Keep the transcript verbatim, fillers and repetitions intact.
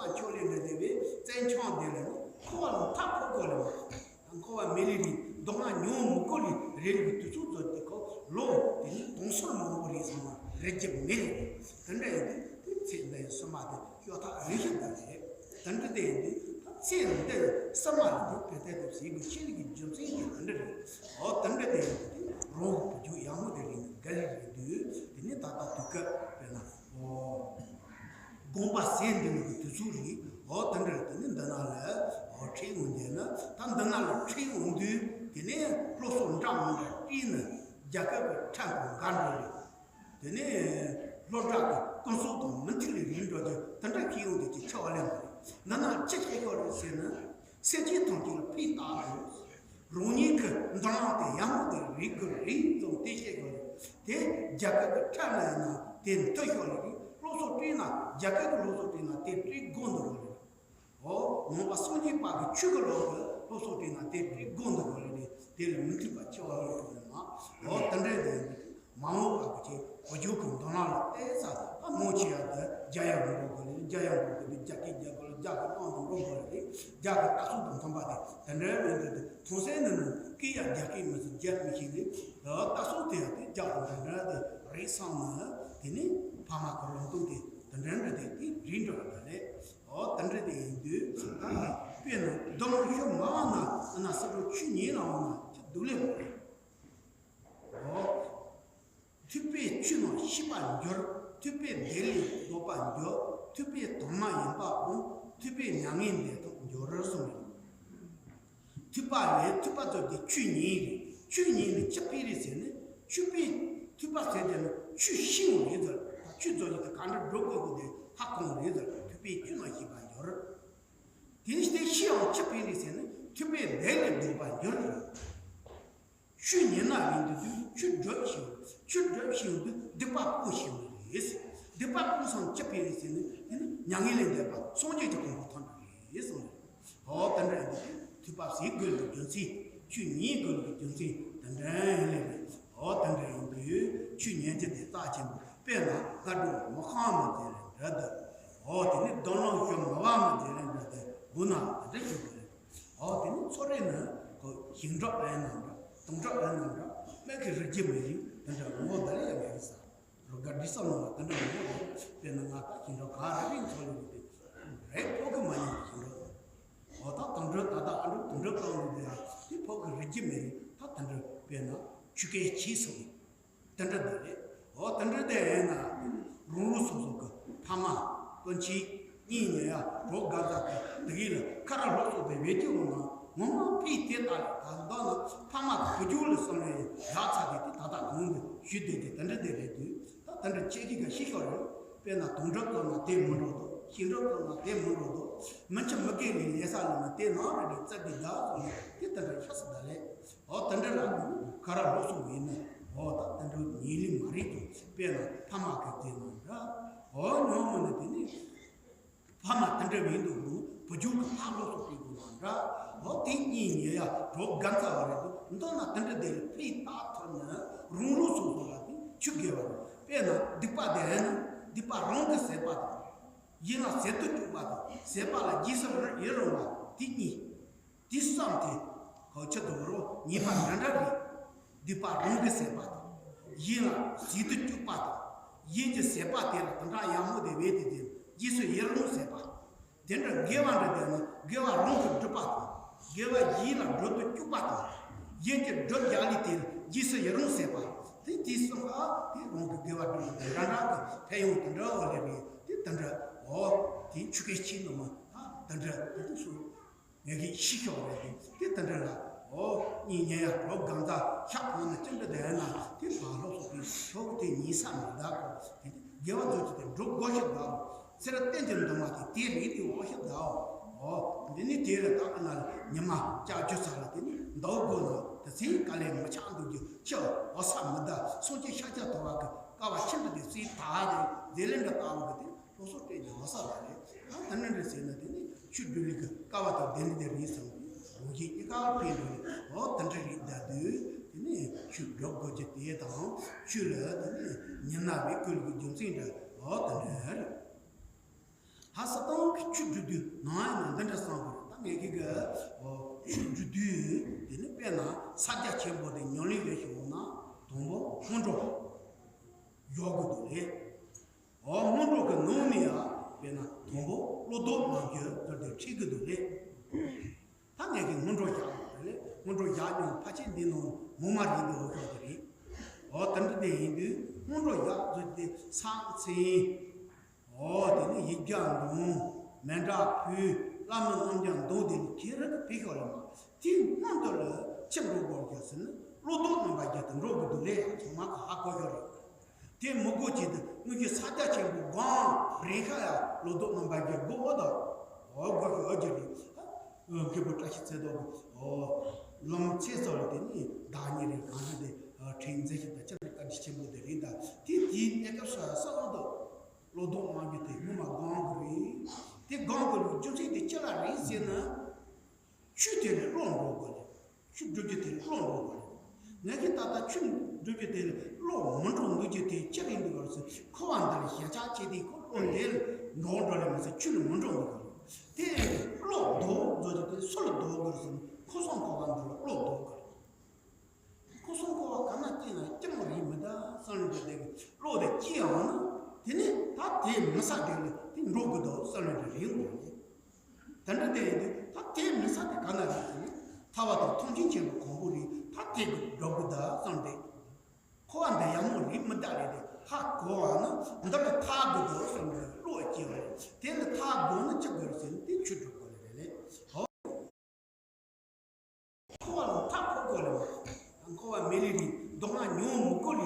པ་ཕྱོགས་ལས་འདྲ་དེ་བས་བཙན་འཆང་དེ་ལ་ནི་འཁོར་བ་ལ་མཐའ་འཁོབ་དགོས་ལ། འཁོར་བ་མེ་ལས་རིང་མདོ་སྔགས་ཉོན་མོངས་མི་གོ་ལས་རེ་ལུགས་དུས་ཚོད་ཚོད་དེ་ཁོ་ལོ་དེ་ནི་དུང་སོར་མང་པོ་རེད་ཟེར་ན་རེ་རྒྱུ་མེད་རེད། དེ་འདྲ་ཡིན་དུས་དེ་ཚེ་འདི་ཡི་སོ་མ་དེ་ཤོ་ཐག་རིང་ཤོས་འདྲ་རེད། དེ་འདྲ་དེ་ཡིན་དུས་ད་ཚེ་འདི་ཡི་སོ་མ་ལ་དེ་བེ་ཏའི་དེ་ཟེར་དགོས་ཆེད་ལས་ཀྱི་རྒྱུ་མཚན་གྱི་དེ་འདྲ་རེད། འོ་དེ་འདྲ་དེ་ཡིན་དུས་རང་གི་བུ་རྒྱུད་ཡག་མོ་དེ་རིང་ནས་འགལ་རེད་དུས་དེ་ནི་ད་ལྟ་དུས་སྐབས་དཔེར་ན་འོ། དགོངས་པ་ཟིན་འདི་ནི་དུས་ཚོད་རེད། འོ་དེ་འདྲ་དེ་ནི་འདི་ན་ལ་འོ་ཁྲིད་འོང་རྒྱུ་ན་ད་འདི་ན་ལ་ཁྲིད་འོང་དུས་དེ་ནས་སློབ་གསོ་འདྲ་མི་འདྲ་བྲིས་ནས་རྒྱ་སྐད་ཀྱི་ཁྲལ་དང་འགལ་འགྲོ་རེད། དེ་ནས་སློབ་གྲྭ་གི་ཀུན་སློང་དང་མི་མཐུན་ལས་རིགས་འགྲོ་རྒྱུ་དེ་འདྲ་ཁྱེད་ཡོང་དུས་ཀྱི་ཆེ་བ་ལེན་པ་རེད། འདི་ན་ཅི་བྱེད་ཤོག་རེད་ཟེར་ན། སེམས་ཅན་ཐམས་ཅད་ལ་ཕན་བཏགས་དགོས། རང་ཉིད་ཀྱི་འདོད་རང་དེ་ཡག་མོ་དེ་རིག་དགོས་རིག་ཙམ་དེ་བཤད་དགོས་རེད། དེ་རྒྱ་སྐད་ཀྱི་ཁྲལ་ན་ཡིན་ན་དེ་མཐུན་ཤོག་ལེ་རེད། སློབ་གསོ་སྤྲད་ན་རྒྱ་སྐད་ཀྱི་སློབ་གསོ་སྤྲད་ན་དེ་སྤྲད་དགོས་འདུག་གོ་ལེ་རེད། འོ་ནང་པ་སངས་རྒྱས་པ་གི་ཆོས་ཀྱི་ལོག་གི་སློབ་གསོ་སྤྲད་ན་དེ་སྤྲད་དགོས་འདུག་གོ་ལེ་རེད། དེ་ལ་མི་མཐུན་པ་ཆེ་བ་ཡོད་དགོས་མ། འོ་དེ་འདྲ་དེ་མ་འོངས་པ་གི་ཆེད། བུ་རྒྱུད་ཀྱི་མདོ་ནང་ལ་ཨེ་ས་ཨ་མོ་ཆེ་ཡ་དེ་རྒྱ་ཡང་འགྲོ་དགོས་རེད། རྒྱ་ཡང་འགྲོ་དགོས་རེད། རྒྱ་སྐད་རྒྱ་དགོས་རེད། རྒྱ་གི་ཏང་དང་འགྲོ་དགོས་རེད། རྒྱ་གི་ལྟ་ཚུལ་དང་མཐུན་པ་དེ་དེ་འདྲའི་མི་འདུག་དེ་མཐོང་སའི་ནི་ནི་སྐད་ཡ་རྒྱ་སྐད་མི་ཟེར་རྒྱ་མི་ཤེས་རེད། ལྟ་ཚུལ་དེ་ཡང་དེ་རྒྱ་དང་དེ་འདྲ་དེ་རེད་བསམ་ནས་དེ་ནི་ཕ་མ་གི་རང་སྟོབས་དེ་དེ་འདྲ་འདྲ་དེ་དེ་རིགས་འདྲ་བ་དེ་རེད། འོ་དེ་འདྲ་དེ་ཡིན་དུས་དཔེར་ན་སྡོམ་ཤོ་མ་བ་ན་ན་ས་འགྲོ་ཆུ་ཉིན་ལ་བ་ན་དེ་སྡུག་ལེ་མ་རེད། འོ། ཐུབ་པས་ཆོས་རྣམས་ཤེས་པར་འགྱུར། ཐུབ་པས་བདེ་ལས་ལྡོག་པར་འགྱུར། ཐུབ་པས་དོན་མ་ཡིན་པ་སྤོང་། ཐུབ་པས་མྱ་ངན་འདས་ཐོབ་འགྱུར་གསུངས། ཐུབ་པ་ལས་ཐུབ་པ་ཚོ་དེ་ཆོས་ཉིད་རེད། ཆོས་ཉིད་ནི་ཅི་ཕི་རེད་ཟེར་ན་ཆོས་པས་ཐུབ་པ་ཟེར་དེ་ནི་ཆོས་ཤེས་འོང་རེད་ཟེར། ཆོས་ཚོ་ཡི་དེ་ག་འདྲ་འགྲོ་དགོས་དགོས་དེ་ཧ་གོ་འོང་རེད་ཟེར། ཐུབ་པས་ཆོས་རྣམས་ཤེས་པར་འགྱུར། དེ་ནི་དེ་ཤེས་ཡང་ཅི་ཕི་རེད་ཟེར་ན་ཐུབ་པས་བདེ་ལས་ལྡོག་པར་འགྱུར། ཆོས་ཉན་ན་ཡིན་དུས་དུས་ཆོས་སྒྲུབ་ཤེས། ཆོས་སྒྲུབ་ཤེས་དུས་སྡིག་པ་སྤོང་ཤེས་རེད། སྡིག་པ་སྤོང་སང་ཅི་ཕི་རེད་ཟེར་ན་དེ་ནི་མྱ་ངན་ལས་འདས་པ་སངས་རྒྱས་ཀྱི་གོ་འཕང་ཐོབ་རེད་གསུངས། འོ་དེ་འདྲ་ཡིན་དུས་ཐུབ་པ་ཟེར་དགོས་ལ་རྒྱུ་མཚན། ཆོས་ཉན་དགོས་ལ་རྒྱུ་མཚན་དེ་འདྲ་ཡིན་ལེ་རེད། འོ་དེ་འདྲ་ཡིན་དུས་ཆོས་ཉན་རྒྱུ་དེ་རྩ་ཆེན་པོ། དཔེར་ན་སྔ་དྲོ་མི་ཁང་མི་དེ་ལས་འདྲ་འདུག་འོ་དེ་ནི་སྡོམ་ལམ་ཞུ་མི་བ་མི་དེ་ལས་འདྲ་དེ་དགོས་ན་དེ་འདྲ་ཞུ་དགོས་རེད། འོ་དེ་ནི་ཚོ་རེ་ནི་ཁོ་ཞིང་འབྲོག་ཨེ་ན་འདྲ་དུང་འབྲོག་ཨེ་ན་འདྲ་སྨད་ཀྱི་རི་རྒྱུད་མི་རིགས་དེ་འདྲ་ངོ་བོ་འདི་ལ་ཡང་མེད་ས། རུ་དགའ་འདི་བསམ་ནང་ལ་དེ་འདྲ་ངོ་བོ་དེ་དཔེར་ན་ང་ད་ཞིང་འབྲོག་ག་རེ་རེ་ཚོ་ལས་རིགས་དེ་རེད། ཕོ་གི་མ་ཉམས་ཞིང་འབྲོག་འོ་ད་དུང་འབྲོག་ད་ད་ཨ་འབྲོག་དུང་འབྲོག་གང་ལ་དེ་ཡང་དེ་ཕོ་གི་རི་རྒྱུད་མི་རིགས་ད་དེ་འདྲ་དཔེར་ན་ཆུ་སྐྱེས་ཆེ་སོང་། དེ་འདྲ་འདུག་ལེ། འོ་དེ་འདྲ་དེ་ཡིན་ན། རང་རང་སོ་སོ་གི་ཕ་མ་སྤུན་མཆེད་གཉེན་ཉེ་ཡ་གྲོགས་རྒན་ཚ་དེ་དེ་གི་ལ་ཁ་ར་ལྷོ་སོ་དེ་བེད་སྤྱོད་འོང་ན་ངོ་མ་ཕི་དེ་ལྟ་ལ་ད་འདོད་ན་ཕ་མ་གི་བུ་རྒྱུད་ལ་སོང་ནས་ཡག་ཚ་དེ་དེ་ད་ལྟ་གོང་དུ་ཞུས་བསྡད་དེ་དེ་འདྲ་དེ་རེད་དུས་ད་དེ་འདྲ་ཁྱེད་ཀྱིས་ག་ཤེས་ཤོག་རེད། དཔེར་ན་དུང་འབྲོག་ཐོག་ན་དེ་མི་འགྲོ་དོ། ཞིང་འབྲོག་ཐོག་ན་དེ་མི་འགྲོ་དོ། མི་ཆ་མི་སྐད་ལས་ལས་ས་ལ་ན་དེ་ནང་རེ་རེ་རྩ་དེ་དག་སོང་ནས་དེ་དེ་འདྲ་ཤ་ས་ད་ལེ། འོ་དེ་འདྲ་ལ་ག་ར་ལོ་སོང་ཡིན་ན་འོ་ད་དེ་འདྲ་ཉིན་ལི་མ་རེད་དོ། དཔེར་ན་ཕ་མ་གི་དེ་ནང་འདྲ། འོ་ཉོ་མོ་ནི་དེ་ནི་ཕ་མ་དེ་འདྲ་མིན་འདུག་རུང་བུ་རྒྱུད་ཀྱི་ཕ་ལོ་སོང་པའི་གོ་ནང་འདྲ། འོ་དེ་གཉིས་ཉེ་ཡ་གྲོགས་རྒན་ཚ་བ་རེད་དོ། མདོར་ན་དེ་འདྲ་དེ་ལ་ཕི་ཏག་ཐོན་ནས་རུང་རུང་སོང་སོང་ལ་དེ་ཆུ་དགེ་བ་རེད། དཔེར་ན་སྡིག་པ་དེ་ཡིན་ན་སྡིག་པ་རང་གི་ཟད་པ་དང་། ཡིད་ལ་ཟད་དུ་བཅུག་པ་དང་ཟད་པ་ལ་རྗེས་སུ་ཡི་རང་བ་དེ་གཉིས། དེ་བསམ་སྟེ། ཁོ་ཆེད་དུ་རོ་ཉེས་པ་འདྲ་འདྲ་རེད། སྡིག་པ་རང་གི་ཟད་པ་དང་། ཡིད་ལ་ཟད་དུ་བཅུག་པ་དང་། ཡིད་ཀྱི་ཟད་པ་དེ་ལ་དེ་འདྲ་ཡག་མོ་དེ་བས་དེ་དེ་རྗེས་སུ་ཡི་རང་ཟད་པ། དེ་འདྲ་དགེ་བ་འདྲ་དེ་ནི་དགེ་བ་རང་གི་སྒྲུབ་པ་དང་། དགེ་བ་ཡིད་ལ་སྒྲུབ་ཏུ་བཅུག་པ་དང་། ཡིད་ཀྱི་སྒྲུབ་རྒྱག་ལས་དེ་རྗེས་སུ་ཡི་རང་ཟད་པ། དེ་དེ་གསུམ་པ་དེ་རང་གི་དགེ་བ་སྒྲུབ་པ་དེ་འདྲ་འདྲ་གི་ཕན་ཡོན་དེ་འདྲ་བ་ལས་རེད། དེ་དེ་འདྲ་འོ་དེ་ཆུ་སྐྱེས་ཆེ་ནོ་མ་ད་དེ་འདྲ་དེ་དུ་སུ་ངེད་ཀྱི་ཤི་ཤོག་རེད་དེ་དེ་དེ་འདྲ་ལ་འོ་གཉིས་ཉེ་ཡ་གྲོགས་རྒན་ཚ་ཤག་གང་ན་ཅི་འདྲ་དེ་ན་དེ་བ་ལོག་སོགས་པའི་ཤོག་དེ་ཉིས་ས་མི་ད་གོ་དེ་དེ་དགེ་བ་མཛོད་ཀྱི་དེ་འགྲོ་དགོས་ཤིག་ད། ཚེ་རབས་གཏན་གྱི་འདུན་མ་དེ་དེ་རེད་དེ་འོ་ཤི་ད་འོ། འདི་ནི་དེ་རེད་ད་ཨ་ན་ཉི་མ་ལྕགས་ཀྱུ་ཚ་ལ་དེ་ནི་ཟླ་བ་དགུ་ན་དེ་ཚེ་ག་ལས་མི་ཆགས་འདུག་རྒྱུ་ཁྱི་འོ་ས་མི་ད་སོང་ཅི་ཤ་ཆ་དོ་བ་གི་ཀ་བ་ཆེན་པོ་དེ་སྲིད་ད་དེ་དེ་ལས་འདྲ་ལྟ་བ་གི་དེ་སློབ་གསོ་སྤྲད་ཀྱི་འོ་ས་ལ་རེད། ད་དེ་ནི་འདྲ་ཟེར་ན་དེ་ནི་ཆུ་སྦྲུལ་ལི་གི་ཀ་བ་དང་དེ་ནི་དེ་རེད་ཟེར་བ་རང་བཞིན་གཉིས་ཀ་ཕན་འདུག་འོ་དེ་འདྲ་རེད་ད་དུས་དེ་ནི་ཆུ་སྒྲོག་དགོས་ཀྱི་དེ་དང་ཆུ་ལ་དེ་ནི་ཉི་ན་བའི་ཀུན་གྱི་རྒྱུ་མཚན་འདྲ་འོ་དེ་འདྲ་རེད། ཧ་ས་དང་ ཆོས་སྒྲུབ་དུས་ནང་ཡང་ན་འདི་འདྲ་བསམ་དགོས་རེད། ད་ངས་ཁྱེད་ཀྱི་ཆོས་སྒྲུབ་དུས་དེ་ནི་དཔེར་ན་ས་རྒྱ་ཆེན་པོ་དེ་ཉམས་ལེན་ཡོད་ཞིག་འོང་ན་དང་པོ་སྔོན་འགྲོ་ཡོད་དགོས་འདུག་ལེ། འོ་སྔོན་འགྲོ་གི་ནང་ནས་ཡང་དཔེར་ན་དང་པོ་བློ་ལྡོག་རྣམ་འགྱུར་དེ་འདྲ་ཁྲིད་དགོས་འདུག་ལེ། ད་ངས་ཀྱི་སྔོན་འགྲོ་རྒྱག་དགོས་རེད། སྔོན་འགྲོ་རྒྱག་མྱོང་ཕལ་ཆེར་འདི་ནང་མོ་མ་རིག་འདི་འོ་ཤོག་དེ་རེད། འོ་དེ་འདྲ་དེ་ཡིན་དུས་སྔོན་འགྲོ་རྒྱག་དགོས་དེ་ས་མཚན། འོ་དེ་ནི་ཡིག་བརྒྱ་འདོན། མཎྜལ་ཕུལ། བླ་མའི་རྣམ་འགྱུར་འདོན་དེ་ནི་ཁྱེད་རང་གི་ཕི་ཤོག་ལ་མ། དེའི་སྔོན་དུ་ལ་ཕྱིར་འགྲོ་དགོས་རྒྱུ་ཟེར་ན་བློ་ལྡོག་རྣམ་པ་བརྒྱད་དུ་འགྲོ་དགོས་འདུག་ལེ། ཚང་མ་གི་ཧ་གོ་ཤོག་རེད། དེ་མི་དགོས་ཀྱི་འདུག་དངོས་ཀྱི་ས་རྒྱ་ཆེན་པོ་སྒང་རེ་ཁ་ཡ་བློ་ལྡོག་རྣམ་པ་བརྒྱད་དགོས་འོ་དོ། འོ་དགོས་ཤོག་འོ་རྒྱུ་རེད། མཁས་པོ་བཀྲ་ཤིས་ཚེ་རྡོར་གི་འོ་ལམ་ཚེ་ཚོ་ལ་དེ་ནི་བདག་ཉིད་རེད། གང་ཞིག་དེ་ཕྲན་མཛེས་ཤིག་དང་ཅི་ལ་བཀའ་དྲིན་ཆེན་པོ་དེ་རེད། ད་དེ་དེའི་གནས་སྐབས་སུ་ས་འོ་དོ། བློ་ལྡོག་རྣམ་བརྒྱད་དེ་སྔོན་མ་སྒང་གི་རེད། དེ་སྒང་གི་རྒྱུ་མཚན་དེ་ཅི་ལ་རེད་ཟེར་ན། ཆོས་དེ་ལས་བློ་འགྲོ་དགོས་རེད། ཆོས་སྒྲུབ་རྒྱུ་དེ་ལས་བློ་འགྲོ་དགོས་རེད། ངས་ཀྱི་ད་ལྟ་ཆོས་སྒྲུབ་རྒྱུ་དེ་ལས་བློ་མི་འགྲོ་འདུག་རྒྱུ་དེ་ཅི་ཡིན་འདུག་ག་ཟེར། འཁོར་བ་འདི་ལ་ཞེན་ཆགས་བྱས་ཏེ་ཁོ་བློ་འདི་ལ་འགྲོ་འགྲོ་ལས་མི་ཟེར། ཆོས་ལ་མི་འགྲོ་འདུག་ག་རེད། དེ་བློ་ལྡོག་འགྲོ་རྒྱུ་དེ་སུ་ལ་ལྡོག་དགོས་ཟེར་ན་འཁོར་གསུམ་འཁོར་བ་འདི་ལ་བློ་ལྡོག་དགོས་རེད། འཁོར་གསུམ་འཁོར་བ་ག་ན་སྐྱེས་ན་སྐྱེ་མ་རེད་མི་ད་བསམ་བློ་འདི་བློ་དེ་སྐྱེ་ཡང་ན་དེ་ནི་ད་དེ་མི་ས་དེ་ལ་དེ་འགྲོ་དགོས་འདུག་བསམ་བློ་འདི་རེད་འགྲོ་རེད། དེ་འདྲ་དེ་ཡིན་དུས་ད་དེ་མི་ས་དེ་ག་ན་རེད་ཟེར་ན་ཐར་པ་དང་ཐམས་ཅད་མཁྱེན་པ་གང་པོ་རེད། ད་དེ་གི་འགྲོ་དགོས་ད་བསམ་སྟེ། འཁོར་བ་འདི་ཡག་མོ་རེད་མི་ད་རེད་དེ་ཧ་གོ་བ་ན་འདི་ལ་ཐར་དགོས་འདུག་བསམ་པའི་བློ་སྐྱེ་བ་རེད། དེ་ལ་ཐར་དགོས་ན་ཅི་དགོས་རེད་ཟེར་ན་དེ་ཆོས་སྒྲུབ་དགོས་ལེ་རེད་ལེ། ཧོ། འཁོར་བ་ལ་མཐའ་འཁོབ་དགོས་ལེ་མ། འཁོར་བ་མེད་ལེ་རེད། སྡུག་བསྔལ་མྱོང་མི་དགོས་ལེ།